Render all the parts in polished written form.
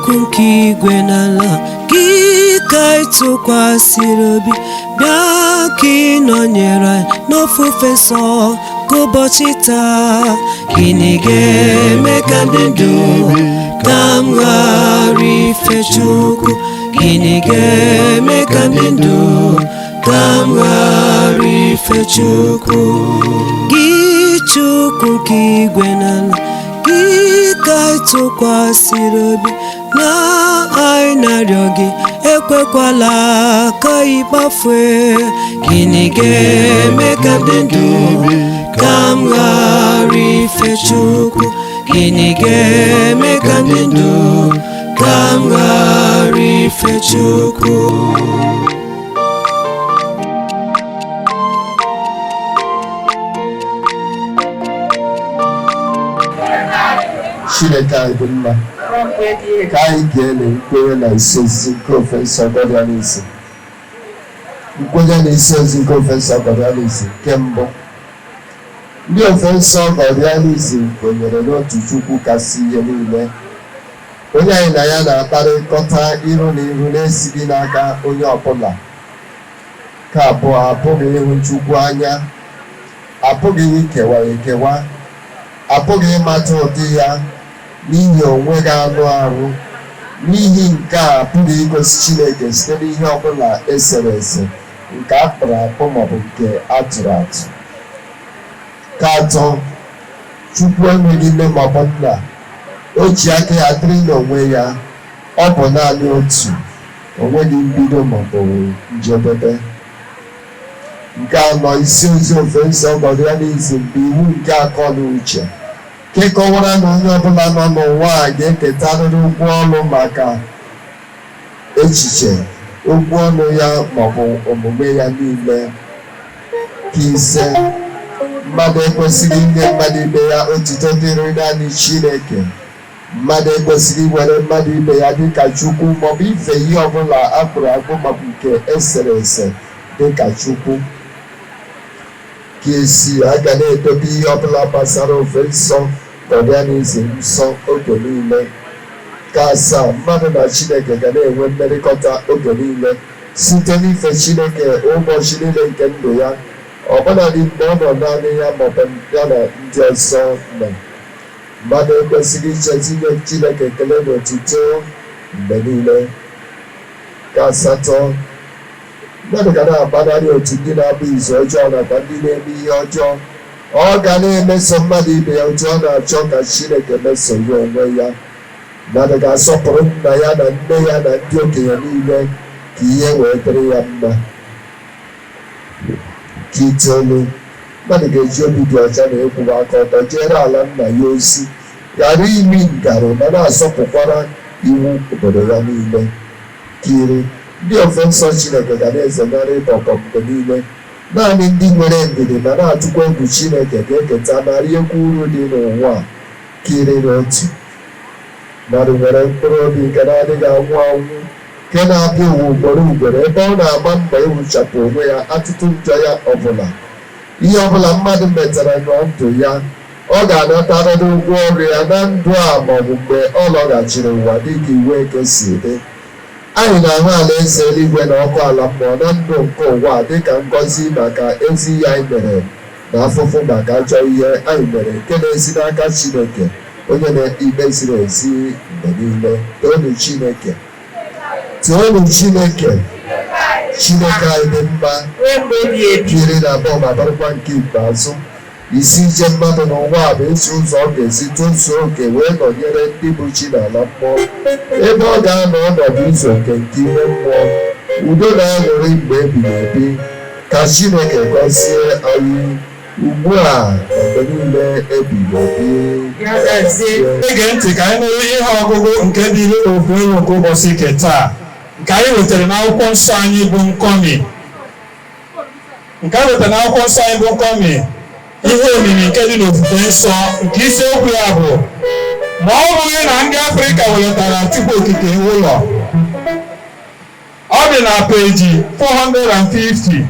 Chukwu nke igwe n'ala, gị ka anyị tụkwasịrị obi. Bịa ka ị nọnyere anyị n'ofufe nsọ ka ụbọchị taa. Gịnị ga-eme ka ndị ndụ ka m ghara ife Chukwu? Gịnị ga-eme ka ndị ndụ ka m ghara ife Chukwu? Gị Chukwu nke igwe n'ala, gị ka anyị tụkwasịrị obi na anyị na-arịọ gị, ekwekwala ka anyị kpafue. Gịnị ga-eme ka ndị ndụ ka m ghara ife Chukwu? Gịnị ga-eme ka ndị ndụ ka m ghara ife Chukwu? Chineke anyị dị mma. Ka anyị ga-ele nkwenye na isi ozizi nke ofe nsọ Gọdianism. Nkwenye na isi ozizi nke ofe nsọ Gọdianism nke mbụ. Ndị ofe nsọ Gọdianism kwenyere n'otu Chukwu kasị ihe niile, onye anyị na ya na-akparịkọta iru na iru na-esighị n'aka onye ọbụla. Nke abụọ, apụghị ịhụ Chukwu anya, apụghị ikewa ekewa, apụghị ịmata ụdị ya n'ihi onweghị anụ arụ. N'ihi nke a, apụghị igosi Chineke site n'ihe ọbụla esere ese, nke a kpụrụ akpụ maọbụ nke a tụrụ atụ. Nke atọ, Chukwu enweghị nne maọbụ nna, o ji aka ya dịrị n'onwe ya, ọ bụ naanị otu, o nweghị mbido maọbụ njedebe. Nke anọ, isi ozi ofe nsọ Gọdianism bụ iwu nke akọ na uche, nke kọwara na onye ọbụla nọ n'ụwa a ga-eketarịrị ụgwọ ọrụ maka echiche, okwu ọnụ ya maọbụ omume ya niile. Nke ise, mmadụ ekwesịghị inye mmadụ ibe ya otito dịrị naanị Chineke. Mmadụ ekwesịghị iwere mmadụ ibe ya dịka Chukwu maọbụ ife ihe ọbụla a kpụrụ akpụ maọbụ nke esere ese dịka Chukwu. Nke isii, a ga na-edobe ihe ọbụla gbasara ofe nsọ Gọdianism nsọ oge niile. Nke asaa, mmadụ na Chineke ga na-enwe mmerịkọta oge niile site n'ife Chineke ụbọchị niile nke ndụ ya, ọbụladị mgbe ọ nọ naanị ya maọbụ ya na ndị ọzọ nọ. Mmadụ ekwesịghị icheta inye Chineke ekele na otuto mgbe niile. Nke asatọ, mmadụ ga na-agbanarị otu ndị na-agba izu ọjọọ nakwa ndị na-eme ihe ọjọọ. Ọ ga na-emeso mmadụ ibe ya otu ọ na-achọ ka Chineke meso ya onwe ya. Mmadụ ga-asọpụrụ nna ya na nne ya na ndị okenye niile ka ihe wee dịrị ya mma. Nke itoolu, mmadụ ga-eji obi dị ọcha na ịkwụwa aka ọtọ jeere ala nna ya ozi, ghara iri ngarị ma na-asọpụkwara iwu obodo ya niile. Nke iri, ndị ofe nsọ Chineke ga na-ezenarị ịbọbọ mgbe niile. Naanị ndị nwere ndidi ma na-atụkwa egwu Chineke ga-eketa ma riekwa uru dị n'ụwa a. Nke 11, mmadụ nwere mkpụrụ obi nke na-adịghị anwụ anwụ, nke na-abịa ụwa ugboro ugboro, ebe ọ na-agba mbọ iwuchapụ onwe ya atụtụ njọ ya ọbụla. Ihe ọbụla mmadụ metara na ndụ ya, ọ ga-anatarịrị ụgwọ ọrụ ya na ndụ a maọbụ mgbe ọ lọghachiri ụwa dịka iwu eke si dị. Anyị na-ahụ alaeze eluigwe na ọkụ ala mmụọ na ndụ nke ụwa dịka ngọzi maka ezi ihe anyị mere na afụfụ maka ajọ ihe anyị mere, nke na-esi n'aka Chineke onye na-ikpe ziri ezi mgbe niile. Toonu Chineke! Toonu Chineke! Chineke anyị dị mma. Nke 12 ma bụrụkwa nke ikpeazụ, isi ije mmadụ n'ụwa bụ isi ụzọ ọ ga-esi tozuo oke wee nọnyere ndị bụ chi n'ala mmụọ, ebe ọ ga-anọ ọnọdụ izu oke nke ime mmụọ, udo na aṅụrị mgbe ebighị ebi. Ka Chineke gọzie anyị ugbu a na mgbe niile ebighị ebi. Ege ntị ka anyị nụrụ ihe ọgụgụ nke dịrị ofu elu nke ụbọchị nke taa, nke anyị wetara n'akwụkwọ nsọ anyị bụ nkọmi. Nke anyị wetara n'akwụkwọ nsọ anyị bụ nkọmi, ihe omimi nke dị n'ofufe nsọ, nke isiokwu ya bụ ma ọ bụghị na ndị Afrịka welatara Chukwu okike ụlọ. Ọ dị na peji 450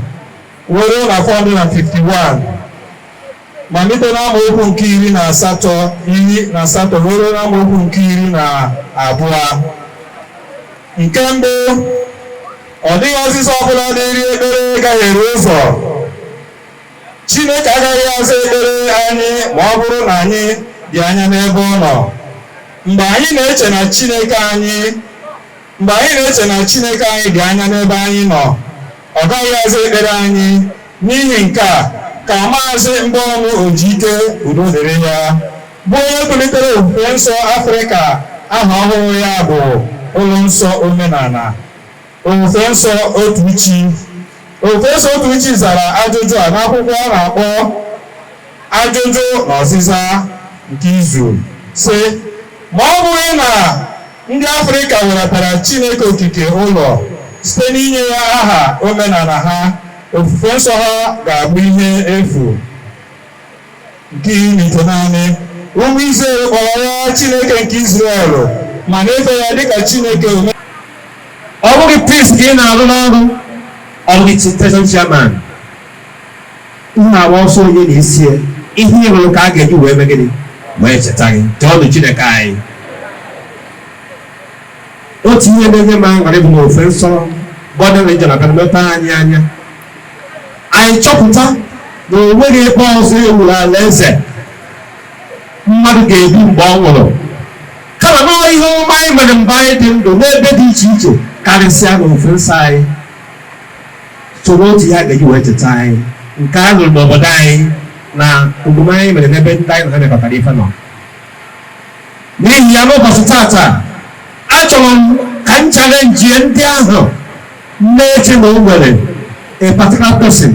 were na 451, malite n'amaokwu nke 18, 18 were n'amaokwu nke 12. Nke mbụ, ọ dịghị ọzịza ọbụla dịrị ekpere gaghere ụzọ. Chineke agaghị aza ekpere anyị ma ọ bụrụ na anyị dị anya n'ebe ọ nọ. Mgbe anyị na-eche na Chineke anyị dị anya n'ebe anyị nọ, ọ gaghị aza ekpere anyị. N'ihi nke a ka Maazị Mbọnụ Ojike, udo dịrị ya, bụ onye bulitere ofufe nsọ Afrịka, aha ọhụrụ ya bụ ụlọ nsọ omenala ofufe nsọ otu chi, ofufe nsọ otu chi, zara ajụjụ a n'akwụkwọ ọ na-akpọ Ajụjụ na Ọzịza nke Izu, sị ma ọ bụghị na ndị Afrịka welatara Chineke okike ụlọ site n'inye ya aha omenala ha, ofufe nsọ ha ga-abụ ihe efu. Nke 19, ụmụ Izrel kpọrọ ya Chineke nke Izrel ma na-efe ya dịka Chineke ome. Ọ bụghị priest ka ị na-arụ n'ọrụ, ọ bụghị station chairman, m na-agba ọsọ onye na-esi ya, ihe ị hụrụ ka a ga-eji wee mee gịnị, wee cheta gị. Toonụ Chineke anyị. Otu ihe na-enye m aṅụrị bụ na ofe nsọ Godian Religion abịa mepe anyị anya, anyị chọpụta na o nweghị ebe ọzọ e wuru alaeze mmadụ ga-ebi mgbe ọ nwụrụ, kama na ihe ọma anyị mere mgbe anyị dị ndụ n'ebe dị iche iche, karịsịa n'ofe nsọ anyị, soro otu ihe a ga-eji wee cheta anyị, nke a nụrụ n'obodo anyị na omume anyị mere n'ebe ndị anyị na ha mekọtara ife nọ. N'ihi ya, n'ụbọchị tata, achọrọ m ka m challenge ndị ahụ na-eche na o nwere a particular person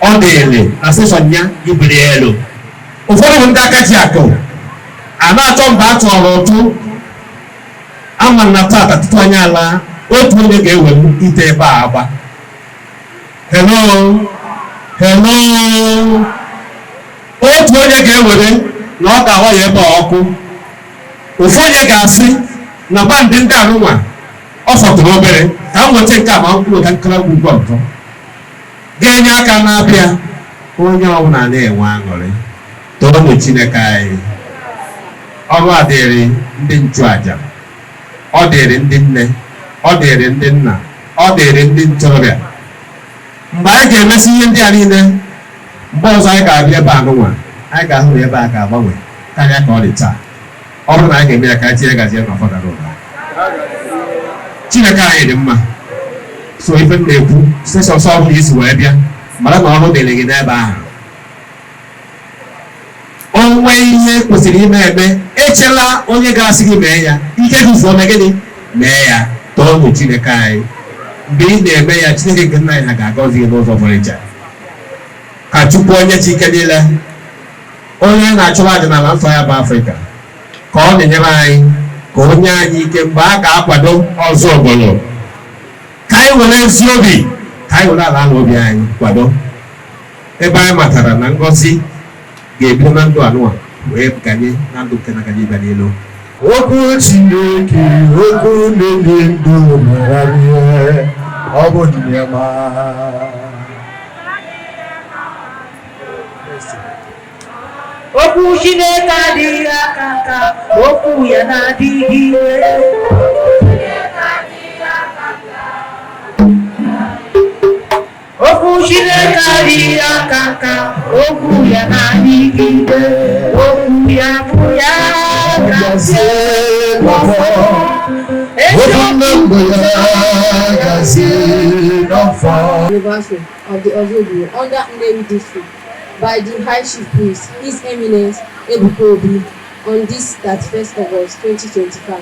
ọ dịrị na station ya ibuli elu. Ụfọdụ bụ ndị aka ji akụ a na-achọ mgbe a tụọrọ ụtụ ama na tata tutu anyị ala, otu onye ga-ewe ite ebe a agba. Hello, hello. Otu onye ga-ewere na ọ ga-awa ya ebe a ọkụ. Ofu onye ga-asị na band ndị anụnwa ọ fọtụrụ obere ka m nweta nke a, ma m nweta nkọrọgwụ ugwu ọzọ ga-enye aka na-abịa. Onye ọbụla na-enwe aṅụrị. Toonụ Chineke anyị. Ọrụ a dịrị ndị nchụaja, ọ dịrị ndị nne, ọ dịrị ndị nna, ọ dịrị ndị ntorobịa. Mgbe anyị ga-emesi ihe ndị a niile, mgbe ọzọ anyị ga-abịa ebe a nụnwa, anyị ga-ahụ na ebe a ga-agbanwe karịa ka ọ dị taa. Ọ bụrụ na anyị ga-eme ya, ka anyị tinye gazie na ọfọdụ ụra. Chineke anyị dị mma. So ife m na-ekwu, station ọsọ ọbụla isi wee bịa, mara na ọrụ dịrị gị n'ebe ahụ. O nwee ihe kwesịrị ime eme, echela onye ga-asị gị mee ya. Ike gị fụọ, mee gịnị? Mee ya. Toonụ Chineke anyị. Mgbe ị na-eme ya, Chineke nke nna anyị ha ga-agọzi gị n'ụzọ pụrụ iche. Ka Chukwu onye chi ike niile, onye na-achụrụ aja n'ala nsọ ya bụ Afrịka, ka ọ na-enyere anyị, ka onye anyị ike mgbe a ga-akwado ọzọ obodo, ka anyị were ezi obi, ka anyị were ala ala obi anyị kwado, ebe anyị matara na ngọzi ga-ebido na ndụ anụwa wee ganye na ndụ nke na-agaje ịbịa n'elu. Okwu Chineke, okwu na-enye ndụ, mara ihe ọ bụ nneọma. Okwu Chineke adịghị aka nka, okwu ya na-adịgide. Okwu Chineke adịghị aka nka, okwu ya na-adịgide. Okwu ya bụ ya gazie n'ọfọ. Okwu nne mgbe ya gazie n'ọfọ. Anniversary of the Ozubulu under Nnewi District by the High Chief Priest, His Eminence Ebuka Obi, on this 31st August 2025.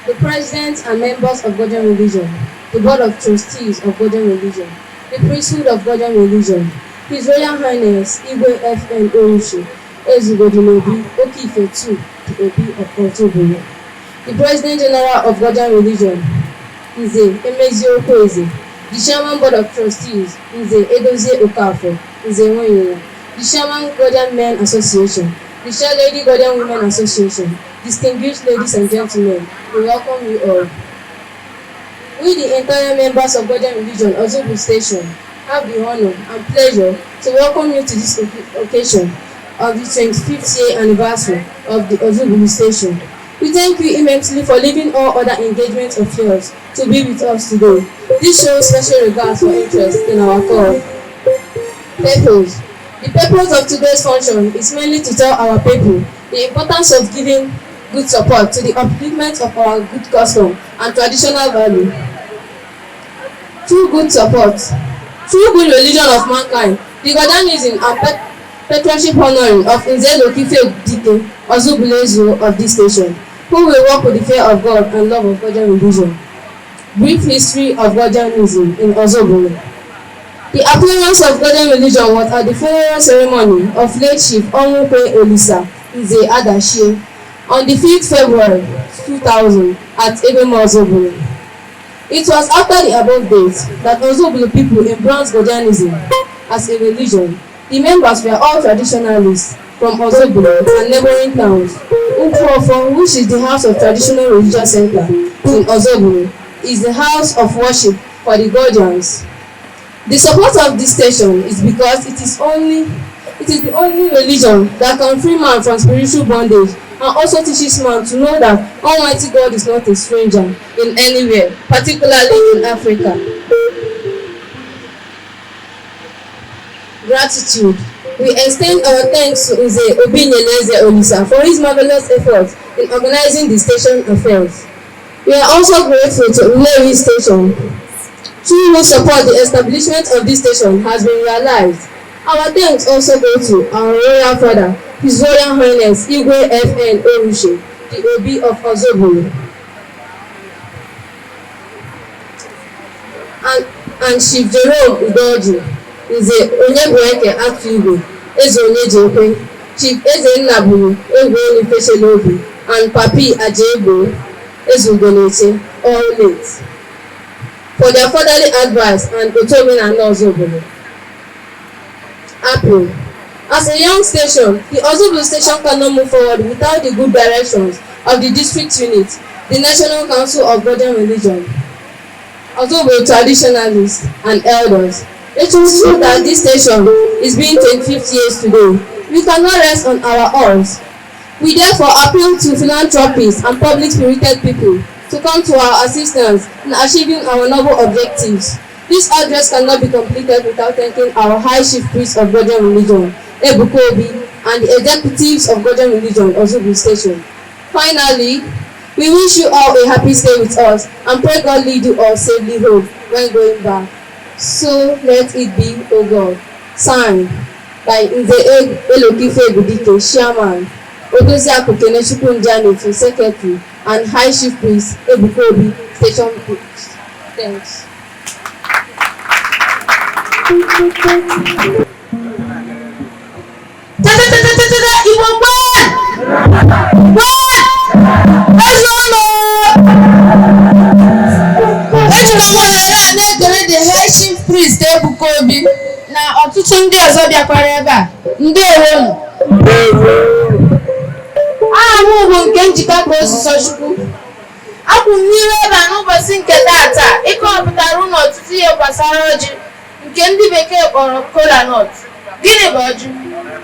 The President and members of Godian Religion, the Board of Trustees of Godian Religion, the Priesthood of Godian Religion, His Royal Highness Igwe F.N. Oruche, Ezugodinobi, Okife II, the Obi of Ozubulu, the President General of Godian Religion, Nze Emezie Okoeze, the Chairman Board of Trustees, Nze Edozie Okafor, Nze Nwenyola, the Chairman Godian Men Association, the Chair Lady Godian Women Association, distinguished ladies and gentlemen, we welcome you all. We, the entire members of Godian Religion, Ozubulu Station, have the honor and pleasure to welcome you to this occasion of the 25th year anniversary of the Ozubulu Station. We thank you immensely for leaving all other engagements of yours to be with us today. This shows special regards for interest in our call. Purpose. The purpose of today's function is mainly to tell our people the importance of giving good support to the upliftment of our good custom and traditional value. Through good support, through good religion of mankind, the Godianism and patronship honoring of Nze Elokife Dike Ozubulu of this station, who will work with the fear of God and love of Godian religion. Brief history of Godianism in Ozubulu. The appearance of Godian religion was at the funeral ceremony of late Chief Onwukwe Olisa Nze Adashie on the 5th February 2000 at Ebema Ozubulu. It was after the above date that Ozubulu people embraced Godianism as a religion. The members were all traditionalists from Ozubulu and neighboring towns. Ukwu, which is the house of traditional religious center in Ozubulu, is the house of worship for the Godians. The support of this station is because it is the only religion that can free man from spiritual bondage and also teaches man to know that Almighty God is not a stranger in anywhere, particularly in Africa. Gratitude. We extend our thanks to Nze Obinyeleze Olisa for his marvelous efforts in organizing the station affairs. We are also grateful to Nnewi Station, through whose support the establishment of this station has been realized. Our thanks also go to our royal father, His Royal Highness Igwe F.N. Oruche, the Obi of Ozubulu, and Chief Jerome Udoji, Nze Onyebueke Atu-Igwe, Eze Onyejekwe, Chief Eze Nnaburu Egwuelu Ifechelobi, and Papi Ajegbo Eze Ugoneche, all late, for their fatherly advice and Otomenala Ozubulu. Appeal. As a young station, the Ozubulu station cannot move forward without the good directions of the district unit, the National Council of Godian Religion, Ozubulu traditionalists and elders. It is true that this station is being 25 years today. We cannot rest on our oars. We therefore appeal to philanthropists and public-spirited people to come to our assistance in achieving our noble objectives. This address cannot be completed without thanking our High Chief Priest of Godian Religion, Ebuka Obi, and the executives of Godian Religion, Ozubulu Station. Finally, we wish you all a happy stay with us and pray God lead you all safely home when going back. So let it be, O God. Signed by Nze Elokife Egwudike, Chairman, Odoziaku Kenechukwu Njanotu, Secretary, and High Chief Priest Ebuka Obi, Station Priest. Thanks. Igbo kwen! Kwen! Eziokwu! Ejikwa m ohere a na-ekele the High Chief Priest Ebuka Obi na ọtụtụ ndị ọzọ bịakwara ebe a. Ndewonu! Aha m bụ nke njikọ ka Osisọchukwu. Akwụ m n'ihu ebe a n'ụbọchị nke taata ịkọwapụtara unu ọtụtụ ihe gbasara ọjị nke ndị bekee kpọrọ kola nut. Gịnị bụ ọjị?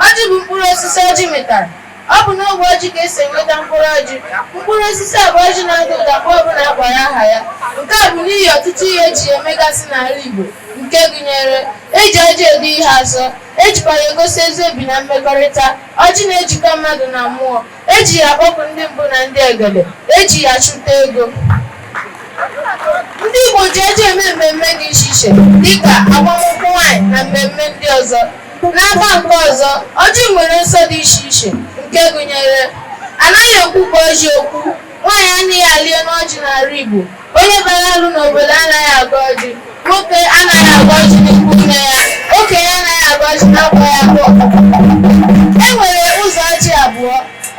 Ọjị bụ mkpụrụ osisi ọjị mịtara. Ọ bụ n'ogbe ọjị ka esi enweta mkpụrụ ọjị. Mkpụrụ osisi a bụ ọjị na-ada ụda mgbe ọbụla a kpọrọ aha ya. Nke a bụ n'ihi ọtụtụ ihe eji emegasị n'ala Igbo nke gụnyere eji ọjị edo ihe asọ, ejikwara egosi ezi obi na mmekọrịta, ọjị na-ejikọ mmadụ na mmụọ, eji ya akpọku ndị mbụ na ndị egede, eji ya achụta ego. Ndị Igbo ji ọjị eme mmemme dị iche iche dịka agbamnkwụ nwaanyị na mmemme ndị ọzọ. N'aka nke ọzọ, ọjị nwere nsọ dị iche iche nke gụnyere anaghị ekwukwa ọjị okwu, nwaanyị anaghị alị elu ọjị n'ala Igbo, onye bara alụ n'obodo anaghị agọ ọjị, nwoke anaghị agọ ọjị n'ikwu nne ya, okenye anaghị agọ ọjị n'akwa ya abụọ. E nwere ụzọ ọjị abụọ,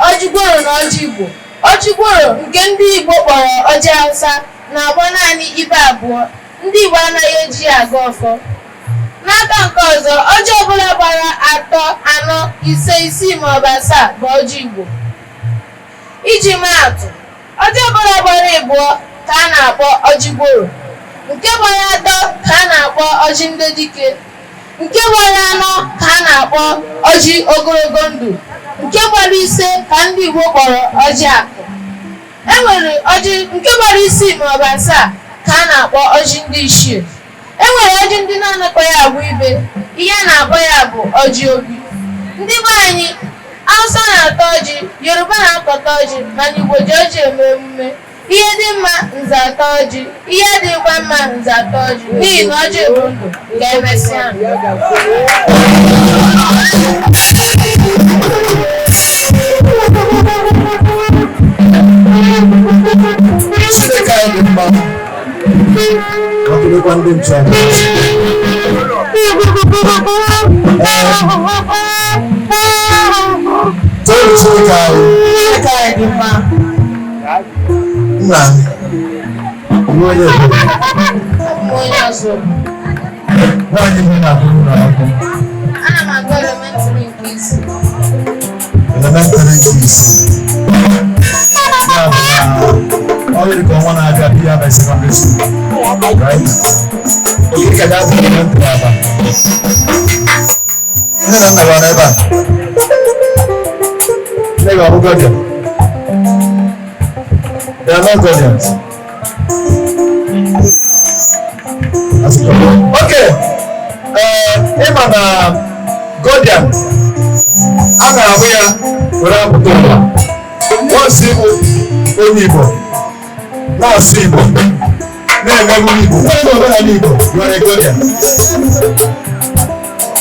ọjị gworo na ọjị Igbo. Ọjị gworo nke ndị Igbo kpọrọ ọjị Hausa na-agba naanị ibe abụọ, ndị Igbo anaghị eji ya agọ ọfọ. N'aka nke ọzọ, ọjị ọbụla gbara 3, 4, 5, 6 maọbụ 7 bụ ọjị Igbo. Iji maa atụ, ọjị ọbụla gbara 2 ka a na-akpọ ọjị gworo, nke gbara 3 ka a na-akpọ ọjị ndị dike, nke gbara 4 ka a na-akpọ ọjị ogologo ndụ, nke gbara 5 ka ndị Igbo kpọrọ ọjị akụ. E nwere ọjị nke gbara isii maọbụ asaa ka a na-akpọ ọjị ndị ichie. E nwere ọjị ndị na-anakwaghị agba ibe, ihe a na-akpọ ya bụ ọjị obi. Ndị be anyị, Hausa na-ata ọjị, Yoruba na-akọta ọjị, mana Igbo ji ọjị eme emume. Ihe dị mma nze ata ọjị, ihe adịghịkwa mma nze ata ọjị, n'ihi na ọjị bụ ndụ. Ka emesịa. Chineke anyị dị mma. Ma kelekwa ndị nchụaja. Toonu Chineke anyị. Chineke anyị dị mma. Nna, iwe onye ebere. Abụ m onye ọzọ. Nwaanyị bi na abụrụ ụlọ akwụkwọ. Ana m agụ elementrị nke isii. Elementrị nke isii. Ya bụ na ọ yiri ka ọnwa na-abịa bịa by secondary school. Right? Oke ka ga-azụ elementrị aba. Nne na nna gị ọ nọ ebe a? Nne gị ọ bụ Godian? They are not Godians. Okay. Ịma na Godian a na-ahụ ya were apụta ụwa. Once ịbụ onye Igbo na-asụ Igbo na-emegbu Igbo nwere omenala Igbo, you are a Godian.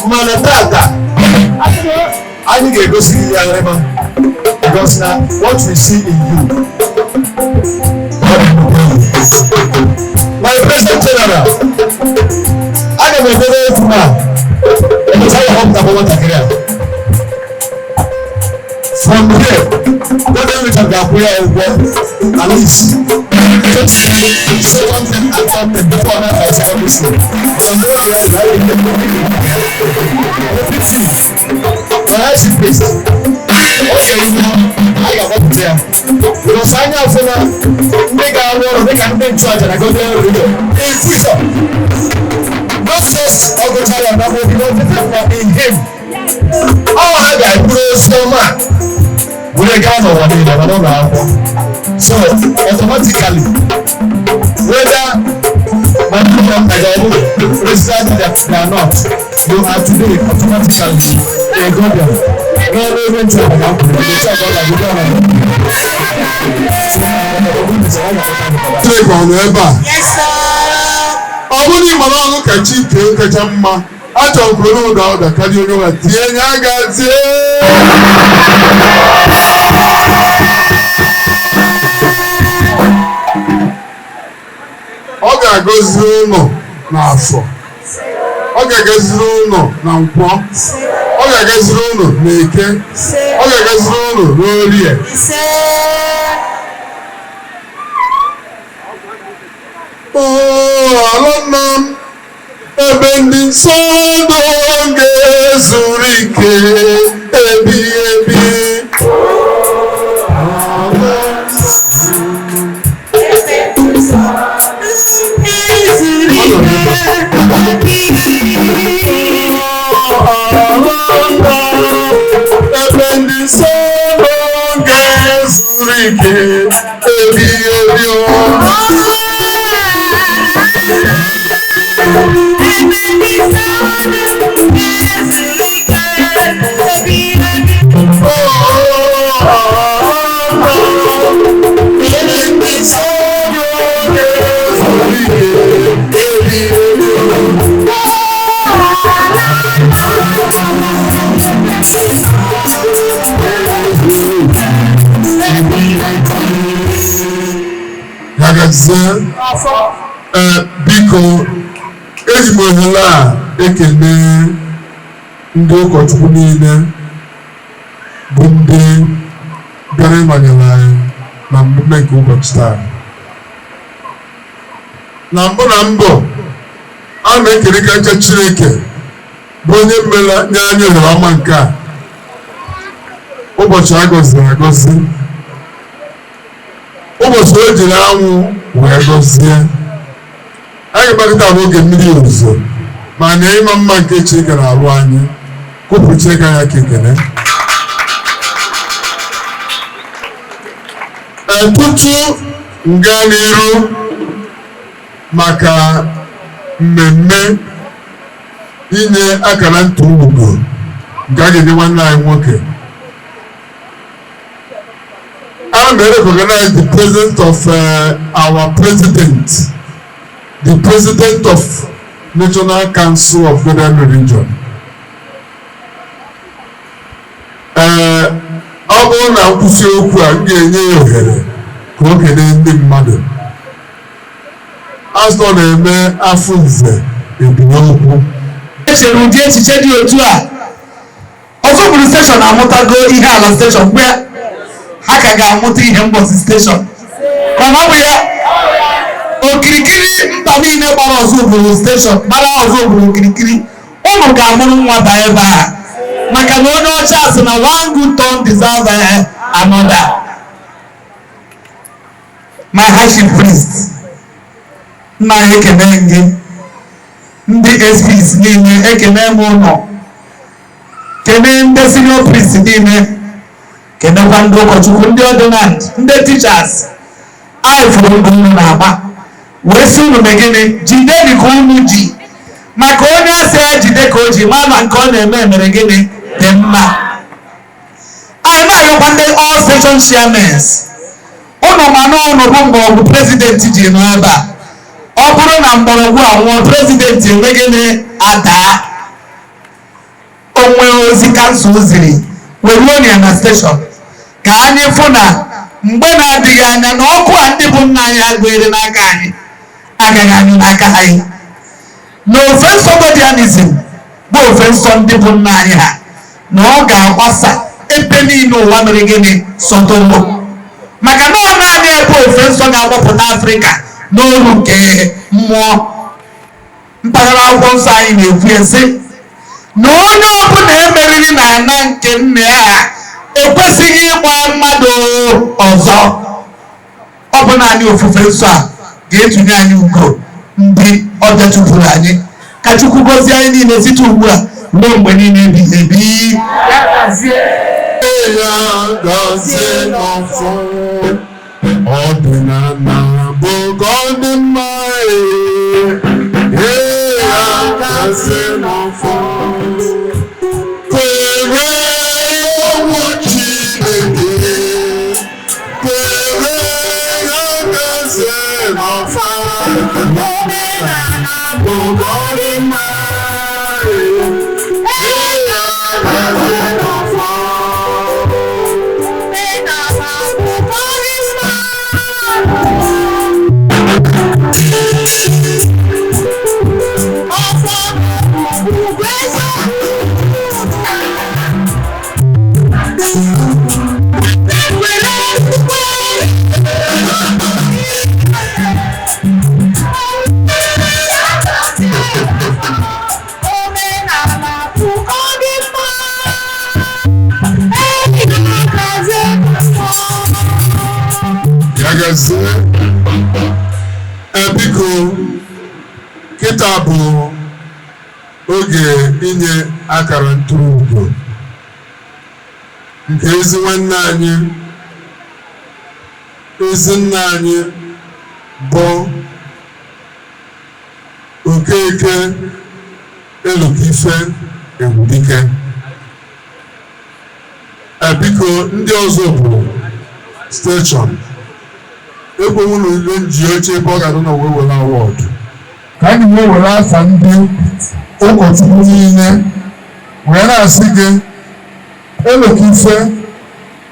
Mana tata anyị ga-egosi gị ya arịma, because na what we see in you, God will tell you. My president general, aga m edebe okwu na emechaa ya họpụta nwatakịrị a. From here, Golden Richard ga-akwụ ya ụgwọ at least just second term and third term before na by secondary school. From there, ya ga fifty for high chief priest. Oge ihu a ga-agbapụta ya because anya afụla ndị ga-arụ ọrụ dịka ndị nchụaja na Golden Religion in future. Not just ọgụcha ya na because the thing in him, ọ ha ga-eburu ozi ọma a were gaa n'ụwa niile ma n'ụlọ akwụkwọ. So automatically, whether my nna nna gị ọ bụ registered they are not, you are today automatically a Godian. N'ọrụ ebe nchụaja ga kwuru otu ọbụla ga-abụ na Chineke ọ nọ ebe a? Ọ bụrụ na ị mara ọṅụ ka chi kee kacha mma, achọrọ m ka onye ụda ụda karịa onye nwa tie nye aka tie. Ọ ga-agọziri ụlọ n'afọ, ọ ga-agọziri ụlọ na nkwọ, ọ ga-agọziri ụlọ na eke, ọ ga-agọziri ụlọ n'orie. Oo, ala nna m, ebe ndị nsọ ga-ezuru ike ebighị ebi. Ebe ndị nsọ ga-ezuru ike ebighị ebi. Yagazie. Ee, biko, eji m ohere a ekele ndị ụkọchukwu niile bụ ndị bịara ịnọnyere anyị na mmemme nke ụbọchị taa. Na mbụ na mbụ, a na-ekelekacha Chineke bụ onye mere nye anyị ohere ọma nke a, ụbọchị a gọziri agọzi, ụbọchị o jiri anwụ wee gọzie anyị. Gbakọta bụ oge mmiri ozuzo, ma na ịma mma nke Chineke na-arụ anyị kwupụ Chineke anyị aka ekele. Tutu m gaa n'iru maka mmemme inye akara ntụruugo nke a ga-enye nwanne anyị nwoke, ana m recognize the president of our president, the president of National Council of Godian Religion. Ee, ọ bụrụ na nkwụsị okwu a, m ga-enye ya ohere ka o kelee ndị mmadụ. Asọ na-eme afọ nze ebinye okwu. Echere ụdị echiche dị otu a. Ozubulu station amụtago ihe ala station mgbe ha ka ga-amụta ihe Mbosi station, ka ọ bụ ya okirikiri mba niile gbara Ozubulu station, gbara Ozubulu okirikiri. Unu ga-amụrụ nwa baa ebe a, maka na onye ọcha sị na one good turn deserve another. My high chief priest, nna ya, ekene gị. Ndị SPs niile, ekene m ụnọ. Kene ndị senior priest niile, kenekwa ndị ụkọchukwu, ndị ordinand, ndị teachers. Anyị fụrụ ndụ unu na-agba wee sị unu mee gịnị? Jideni ka unu ji, maka onye asị ya jide ka o ji ma na nke ọ na-eme mere gịnị dị mma. Anyị na-arịọkwa ndị all station chairmen, unu ma na unu bụ mgbọrọgwụ president ji nọ ebe a. Ọ bụrụ na mgbọrọgwụ a nwụọ, president enwe gịnị? Adaa. Onwe ozi council ziri were ya na station, ka anyị fụ na mgbe na-adịghị anya na ọkụ a ndị bụ nna anyị agụere n'aka anyị agaghị anyụ n'aka anyị, na ofe nsọ Godianism bụ ofe nsọ ndị bụ nna anyị ha, na ọ ga-agbasa ebe niile ụwa mere gịnị sọtụrụ, maka na ọ naanị ebe ofe nsọ ga-agbapụta Afrịka n'olu nke mmụọ. Mpaghara akwụkwọ nsọ anyị na-ekwu ezi na onye ọbụla emeriri na ana nke nna ya ekwesịghị ịgba mmadụ ọzọ. Ọ bụ naanị ofufe nsọ a ga-etunye anyị ugo ndị ọbịa chụpụrụ anyị. Ka Chukwu gọzie anyị niile site ugbu a ruo mgbe niile ebighị ebi. Ya gazie n'ọfọ ọdịnala bụ ka ọ dị mma. Ee, ya gazie n'ọfọ. Kwere okwu Chineke, kwere, ya gazie n'ọfọ. Omenala bụ ka ọ dị mma. Ee, ya gazie n'ọfọ. Omenala bụ ka ọ dị mma. Ọfọ bụ eziokwu. Ekwere okwukwe. Omenala bụ ka ọ dị mma. Ee, gazie n'ọfọ. Ya gazie. Biko, kịta bụ oge inye akara ntụrụugo nke ezi nwanne anyị, ezi nna anyị bụ Okeke Elokife Egwudike. Biko, ndị ọzọ bụ station ekwewu na ule nji oche ebe ọ ga-anọ na wee were award, ka anyị wee were afa ndị ụkọchukwu niile wee na-asị gị, Elokife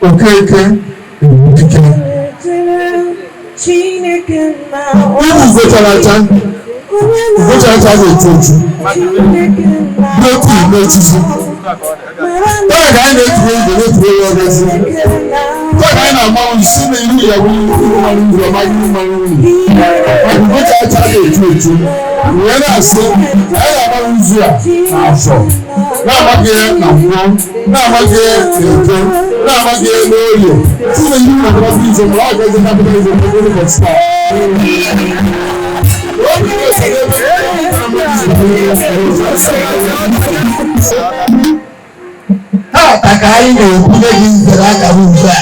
Okeke Egwudike. Chineke nna. Ibu ugochara acha, ugochara acha ga-echu echu Chineke nna. N'otu n'echichi taa ka anyị na-etuwe igwe, na-etuwe ya ọgazi. Taa ka anyị na-amanwụ isi na iru ya bụ iru mmanụ uru, amaghị iru mmanụ uru, maka ugochara acha ga-echu echu. Wee na-asị anyị na-agbanwe izu a n'afọ, na-amaghị ya na nkwọ, na-amaghị ya na eke, na-amaghị ya n'oye, si na iru na kapịta izu ma ọ ga-eze kapịta izu ma ọ ụbọchị taa. Tata ka anyị na-ebunye gị nzere akara ugbu a.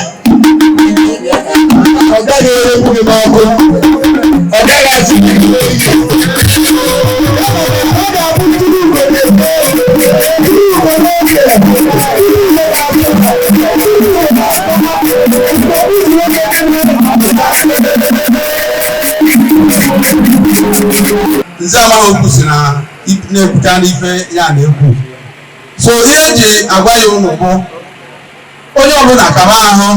gaghị erekwu gị n'ọkụ, ọ gaghị asị gị ọ ga-abụ ntụrụ ugo na-efe, ntụrụ ugo n'oge, ntụrụ ugo na-abụ, ntụrụ ugo na-abụ, ntụrụ nwoke Nze amaghị okwu si na na-ekwucha n'ife ya na-ekwu. So ihe eji agwa ya ụnụ bụ onye ọbụla kaba ahụ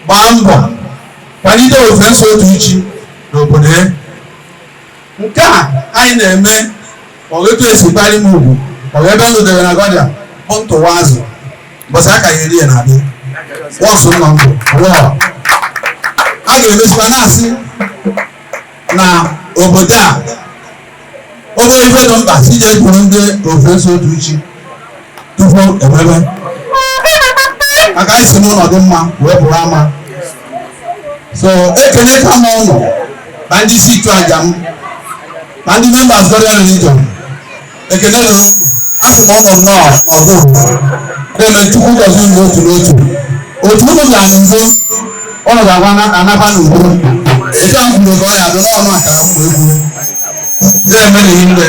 gbaa mbọ kwalite ofe nsọ otu ichi n'obodo ya. Nke a anyị na-eme ọgụ etu esi kpali m ugwu ọgụ ebe m rutere na Gọdịa bụ ntụwa azụ mbọsị aka ya eri ya na-abịa wọnsụ nọ ndụ wọọ a ga-emesikwa na-asị na obodo a obere ife dị mkpa si jee kwuru ndị ofe nsọ otu ichi tupu emebe maka anyị si n'ụlọ dị mma wee pụrụ ama. So ekele ka m ụnụ na ndị isi ịchụ aja m na ndị members Godian Religion, ekele dịrị ụnụ. A sị m ụnụ nnọọ n'ọzọ na-eme Chukwu gọzie unu n'otu n'otu otu unu gara n'udo ụnụ ga-agwa anaba n'udo etu a m kwuru ka ọ ya dị n'ọnụ akara mgbe egwu na-eme n'ihi nne.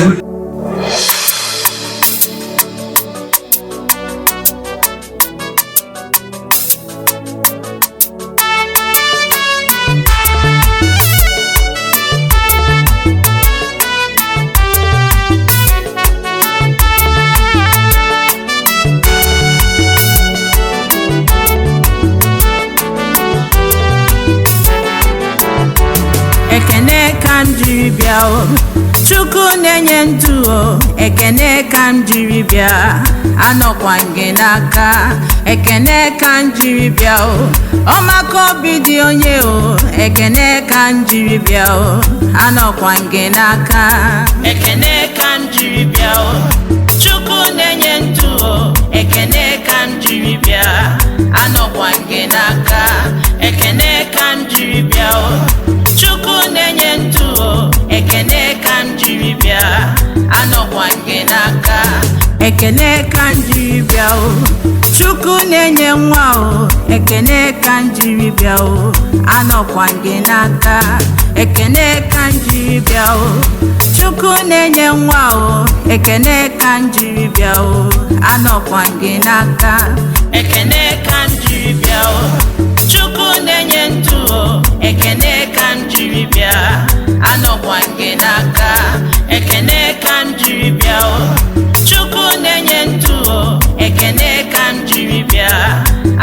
Ekene ka m jiri bịa o, Chukwu na-enye ndụ o, ekene ka m jiri bịa, anọkwa m gị n'aka. Ekene ka m jiri bịa o, ọmaka obi dị onye o, ekene ka m jiri bịa o, anọkwa m gị n'aka. Ekene ka m jiri bịa o, Chukwu na-enye ndụ o, ekene ka m jiri bịa, anọkwa m gị n'aka. Ekene ka m jiri bịa o, Chukwu na-enye ndụ o, ekene ka m jiri bịa, anọkwa m gị n'aka. Ekene ka m jiri bịa o, Chukwu na-enye nwa o, ekene ka m jiri bịa o, anọkwa m gị n'aka. Ekene ka m jiri bịa o, Chukwu na-enye nwa o, ekene ka m jiri bịa o, anọkwa m gị n'aka. Ekene ka m jiri bịa o, Chukwu na-enye ndụ o, ekene ka m jiri bịa, anọkwa m gị n'aka. Ekene ka m jiri bịa o, Chukwu na-enye ndụ o, ekene ka m jiri bịa,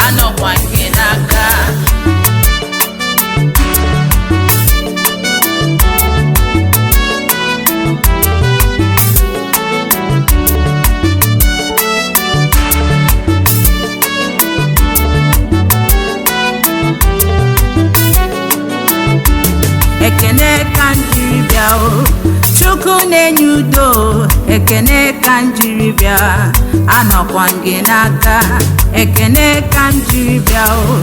anọkwa m gị n'aka. Ekene ka m jiri bịa o, Chukwu na-enye udo o, ekene ka m jiri bịa, anọkwa m gị n'aka. Ekene ka m jiri bịa o,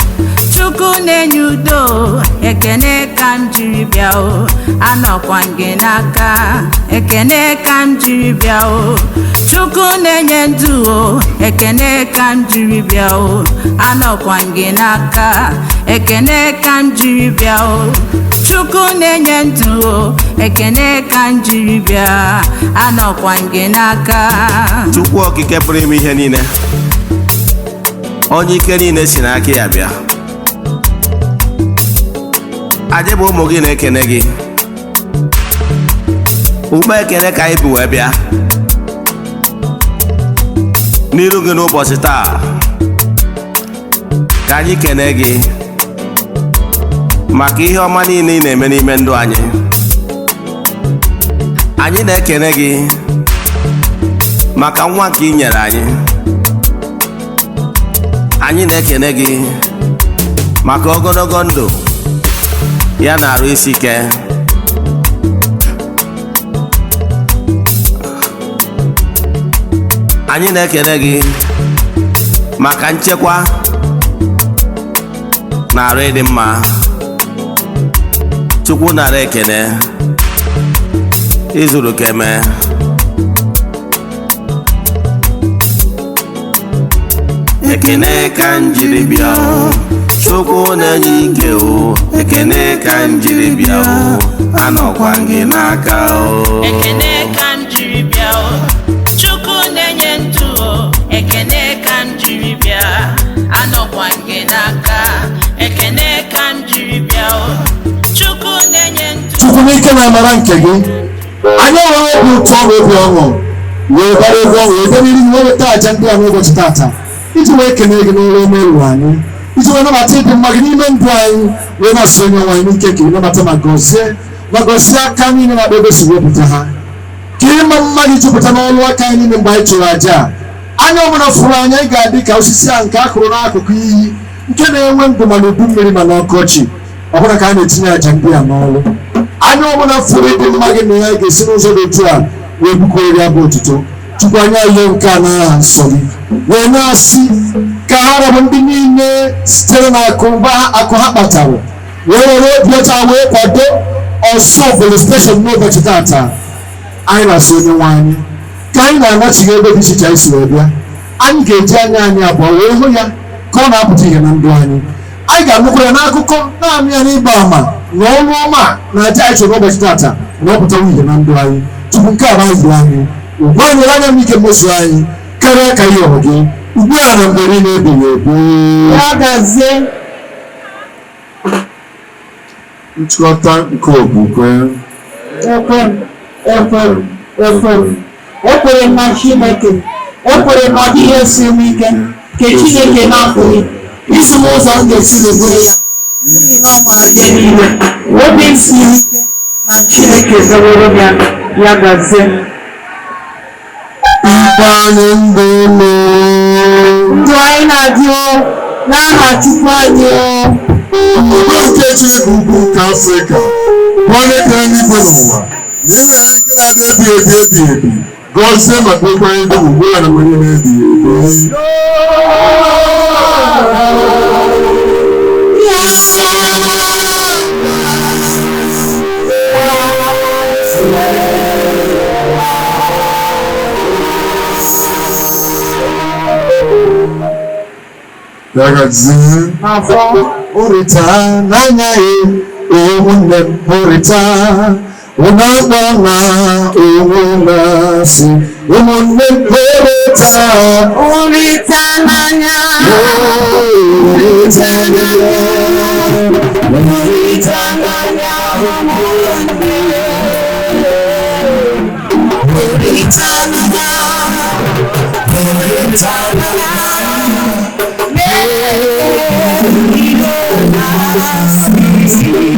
Chukwu na-enye udo o, ekene ka m jiri bịa o, anọkwa m gị n'aka. Ekene ka m jiri bịa o, Chukwu na-enye ndụ o, ekene ka m jiri bịa o, anọkwa m gị n'aka. Ekene ka m jiri bịa o, Chukwu na-enye ndụ o, ekene ka m jiri bịa, anọkwa m gị n'aka. Chukwu okike pụrụ ime ihe niile, onye ike niile si n'aka ya bịa, anyị bụ ụmụ gị na-ekene gị. Ugbo ekene ka anyị bụ wee bịa n'iru gị n'ụbọchị taa, ka anyị kene gị maka ihe ọma niile ị na-eme n'ime ndụ anyị. Anyị na-ekene gị maka nwa nke ị nyere anyị. Anyị na-ekene gị maka ogologo ndụ ya na arụ isi ike. Anyị na-ekene gị maka nchekwa na arụ ịdị mma. Chukwu nara ekene, izuru ka eme. Ekene ka m jiri bịa o, Chukwu na-enye ike o, ekene ka m jiri bịa o, anọkwa gị n'aka o. Ekene ka m jiri bịa o, Chukwu na-enye ndụ o, ekene ka m jiri bịa, anọkwa m gị n'aka. Ekene ka m jiri bịa o, Chukwu na-enye ndụ. Chukwu n'ike na amara nke gị, anyị enweghị obi ụtọ na obi ọṅụ wee gbara egwu ọṅụ wee bịa n'ihu wee weta àjà ndị a n'ụbọchị tata iji wee kelee gị n'ụlọ ome elu anyị, iji wee nabata ịdị mma gị n'ime ndụ anyị, wee na-asị onye nwe anyị n'ike ka ị nabata ma gọzie ma gọzie aka niile na-akpa ebe si wepụta ha, ka ịma mma gị jupụta n'ọlụ aka anyị niile mgbe anyị chụrụ àjà a. Anya ọbụla fụrụ anya ị ga-adị ka osisi a nke a kụrụ n'akụkụ iyi nke na-enwe ndụ ma n'udu mmiri ma n'ọkọchị, ọbụla ka a na-etinye àjà ndị a n'ọlụ. Anya ọbụla fụrụ ịdị mma gị na ya ga-esi n'ụzọ dị otu a wee bukọrọ ya bụ otuto. Chukwu, anya ihe nke a n'aha nsọ gị wee na-asị ka ha rabụ ndị niile sitere na akụ ụba akụ ha kpatara wee were obi ọcha wee kwado Ọzụbụlụ steshọn n'ụbọchị tata. Anyị na-asị onye nwe anyị ka anyị na-anachighị ebe dị iche iche anyị si wee bịa, anyị ga-eji anya anyị abụọ wee hụ ya ka ọ na-apụta ihe na ndụ anyị. Anyị ga-anụkwa ya n'akụkọ naanị ya n'ịgba ama na ọrụ ọma na aja anyị chọrọ ụbọchị tata na ọ pụtawa ihe na ndụ anyị. Tupu nke a bụ anyị ugbu a nyere anya m ike mmezu anyị karịa ka ihe ọrụ gị ugbu a na mgbe niile ebighị ebi. Ya gazie. Nchịkọta nke okwukwe. Ekwe m, ekwe m, ekwe m. Ekwere m na Chineke, ekwere m na ọ dịghị esiri m ike nke Chineke na-apụghị isi m ụzọ m ga-esi n'eburu ya, n'ihi na ọ maara ihe niile. Obi m siri ike na Chineke zeworo m ya. Ya gazie. Ikpe anyị ndụ ụlọ. Ndụ anyị na-adị o, n'aha Chukwu anyị o. Obodo nke Chineke ukwu nke Afrịka bụ onye kere n'igwe n'ụwa na inwe ya nke na-adị ebighị ebi ebighị ebi, gọzie ma kpekwa anyị dum ugbu a na mgbe niile ebighị ebi. Ya gazie. N'afọ. Hụrịta n'anya ya, ụmụnne m, hụrịta unu akpọ na onwe na-asị, ụmụnne m, hụrịta. Hụrịta n'anya. Hụrịta n'anya. Hụrịta n'anya, ụmụnne. Hụrịta n'anya. Hụrịta n'anya. Mee ihe na-asị.